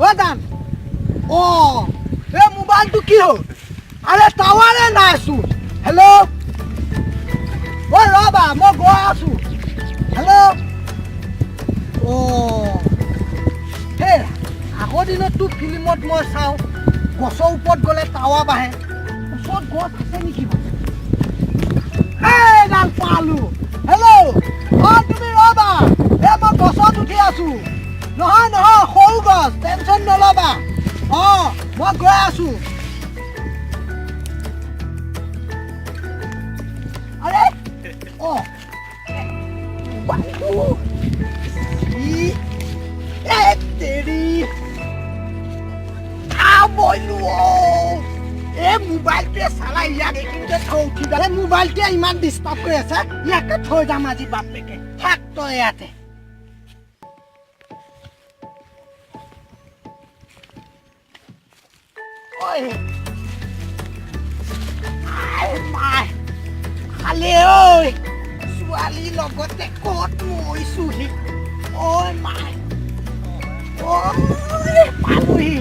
অ' দান, অঁ, এই মোবাইলটো কি হ'ল? আৰে, টাৱাৰে নাইচোন। হেল্ল', অ' ৰ'বা, মই গৈ আছোঁ। হেল্ল'। অঁ, সেই আগৰ দিনততো ফিল্মত মই চাওঁ, গছৰ ওপৰত গ'লে টাৱাৰ বাঢ়ে। ওচৰত গছ আছে নেকি বাৰু? এইডাল পালোঁ। হেল্ল', অঁ, তুমি ৰ'বা, এই মই গছত উঠি আছোঁ। নহয় নহয়, সৰু গছ, টেনশ্যন নল'বা। অঁ, মই গৈ আছোঁ। আৰে, অঁ, মোবাইলটো ই এ তেৰি মইলো। এই মোবাইলটোৱে চালা ইয়াক এইখিনিতে থৈ উঠি যাম। এই মোবাইলটোৱে ইমান ডিষ্টাৰ্ব কৰি আছে, ইয়াকে থৈ যাম আজি। বাপেকে থাক তই ইয়াতে। ঐ আই মাই খালে। ঐ ছোৱালীৰ লগতে ক'ত মৰিছোহি? ঐ মাই, ঐ, পালোহি।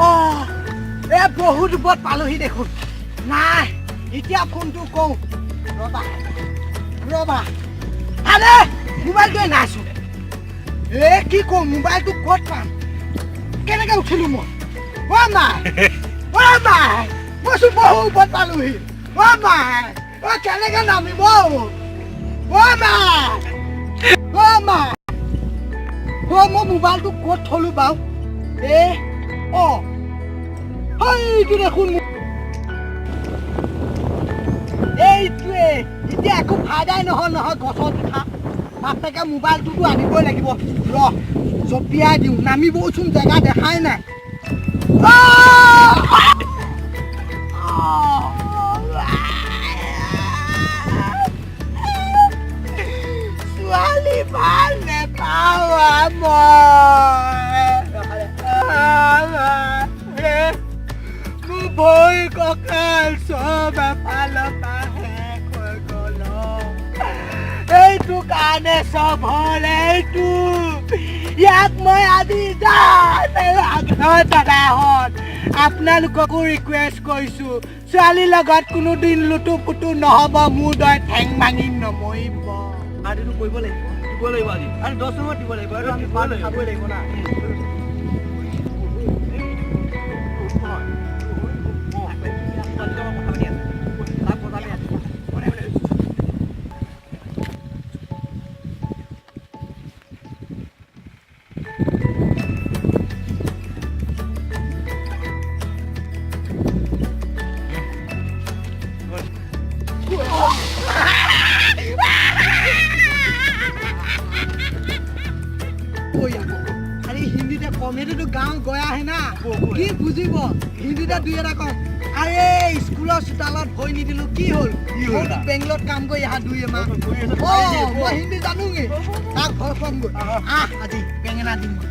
অ, এ বহুত ওপৰত পালোহি দেখোন। নাই, এতিয়া ফোনটো কওঁ, ৰ'বা ৰ'বা। আৰে, মোবাইলটোৱে নাইচোন। এ কি কওঁ, মোবাইলটো ক'ত পাম? কেনেকে উঠিলো মই? অ মাই, অ মাই, মইচোন বহু ওপৰত পালোহি। অ মাই, অ, কেনেকে নামিব? অ মাই, অ মাই, অ, মই মোবাইলটো ক'ত থলো বাৰু? এ অ, সেইটো দেখোন এইটোৱে। এতিয়া একো ফাইদাই নহয় নহয় গছত উঠা। বাপেকে মোবাইলটোতো আনিবই লাগিব। ৰ, জঁপিয়াই দিওঁ। নামিবচোন জেগা দেখাই নাই। আহ! আহ! ছোৱালী ভাল নেপাওঁ মই। মোৰ ভৰি কঁকাল চব এফালৰ পৰা শেষ হৈ গ'ল। এইটো কাৰণে চব হ'ল এইটো। ইয়াক মই আজি দাদাহঁত, আপোনালোককো ৰিকুৱেষ্ট কৰিছোঁ, ছোৱালীৰ লগত কোনোদিন লুটু পুটু নহ'ব। মোৰ দৰে ঠেং ভাঙি নমৰিব। পাৰ্টিটো কৰিব লাগিব, দিব লাগিব আজি। আৰু 10 নম্বৰত দিব লাগিব আৰু আমি দিব পাৰ্টি লাগিব। খাবই লাগিব না। কথা পাতি আছে, তাক বজাবি আজি। কৈ আকৌ আৰে, হিন্দীতে কম। সেইটোতো গাঁও গয়া হে না, কি বুজিব? হিন্দীতে দুই এটা কম। আৰে, স্কুলৰ চোতালত ভৰি নিদিলো, কি হ'ল? কি হ'ল? মইতো বেংগলত কাম কৰি অহা 2 এমাহ। অ, মই হিন্দী জানোগে। তাক ভয় খুৱামগৈ। আহ, আজি বেঙেনা দিম মই।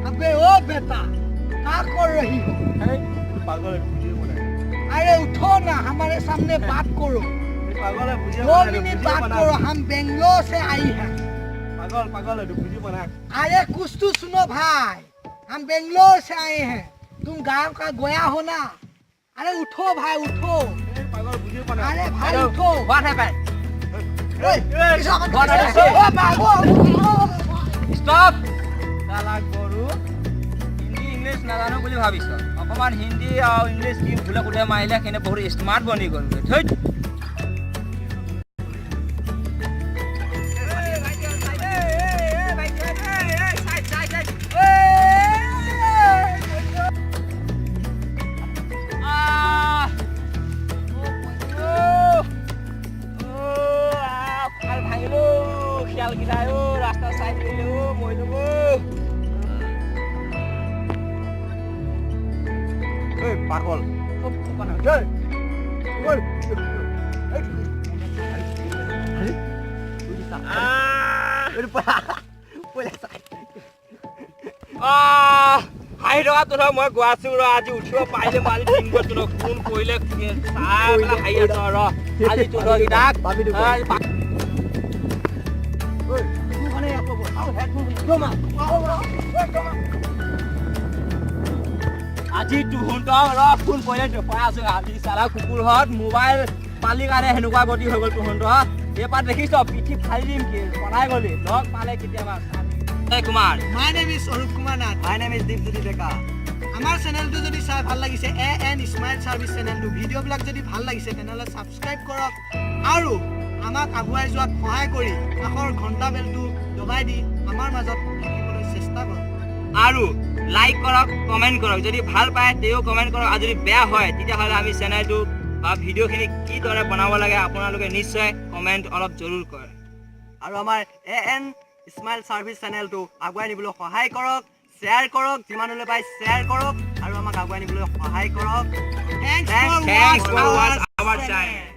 अबे ओ बेटा, क्या कर रही हो? পাগল, বুজিয়ে পোৱা নাই। अरे उठो ना, हमारे सामने बात करो। পাগল, বুজিয়ে 2 मिनट बात करो। हम बेंगलोर से आई हैं। পাগল পাগল, এইটো বুজি পোৱা নাই। अरे, कुछ तो सुनो भाई, हम बेंगलोर से आए हैं। तुम गांव का गया हो ना? अरे उठो भाई, उठो। পাগল, বুজি পোৱা নাই। अरे भाई, उठो। What happened? ओए, What happened? ओ भाई, ओ, ষ্টপ। চালাক গৰু, হিন্দী ইংলিছ নাজানো বুলি ভাবিছ? অকণমান হিন্দী আৰু ইংলিছ কি ভুলে কোধে মাৰিলে সেইনে বহুত স্মাৰ্ট বনি গ'লগৈ। ধৈত। কঁকাল ভাঙিলো। শিয়ালকেইটাই অ' ৰাস্তা চাইড দিলে। অ', মৰিলো অ'। ঐ পাগল। ঐ, ঐ। আহ! হাঁহি থকা তোৰ মই গৈ আছো ৰ। আজি উঠিব পাৰিলে মই আজি দিনবোৰ তোৰ ফোন কৰিলে চাই পেলাই হাঁহি আছ ৰ। আজি তোৰ কেইটাক তোৰ কাৰণে ইয়াত পাব আৰু হেডফোন দমা। আজি তুহুন্তক ৰ, ফোন কৰিলে দেখুৱাই আছো। আজি চালা কুকুৰহঁত মোবাইল পালি কাৰণে সেনেকুৱা গতি হৈ গ'ল। তুহুন্তক এইপাত দেখিছ, পিঠি ফালি দিম। কি পলাই গ'লি? লগ পালে কেতিয়াবা এই Kumar. My name is Arup Kumar Nath. My name is Dipjyoti Deka. আমাৰ চেনেলটো যদি চাই ভাল লাগিছে, এ এন স্মাইল ছাৰ্ভিচ চেনেলটো, ভিডিঅ'বিলাক যদি ভাল লাগিছে, তেনেহ'লে ছাবস্ক্ৰাইব কৰক আৰু আমাক আগুৱাই যোৱাত সহায় কৰি কাষৰ ঘণ্টা বেলটো দবাই দি আমাৰ মাজত থাকিবলৈ চেষ্টা কৰক। আৰু লাইক কৰক, কমেণ্ট কৰক। যদি ভাল পায় তেও কমেণ্ট কৰক আৰু যদি বেয়া হয় তেতিয়াহ'লে আমি চেনেলটো বা ভিডিঅ'খিনি কিদৰে বনাব লাগে আপোনালোকে নিশ্চয় কমেণ্ট অলপ জৰুৰ কৰে। আৰু আমাৰ এ এন স্মাইল ছাৰ্ভিচ চেনেলটো আগুৱাই নিবলৈ সহায় কৰক, শ্বেয়াৰ কৰক, যিমানলৈ পায় শ্বেয়াৰ কৰক আৰু আমাক আগুৱাই নিবলৈ সহায় কৰক। Thanks Thanks for watch our channel.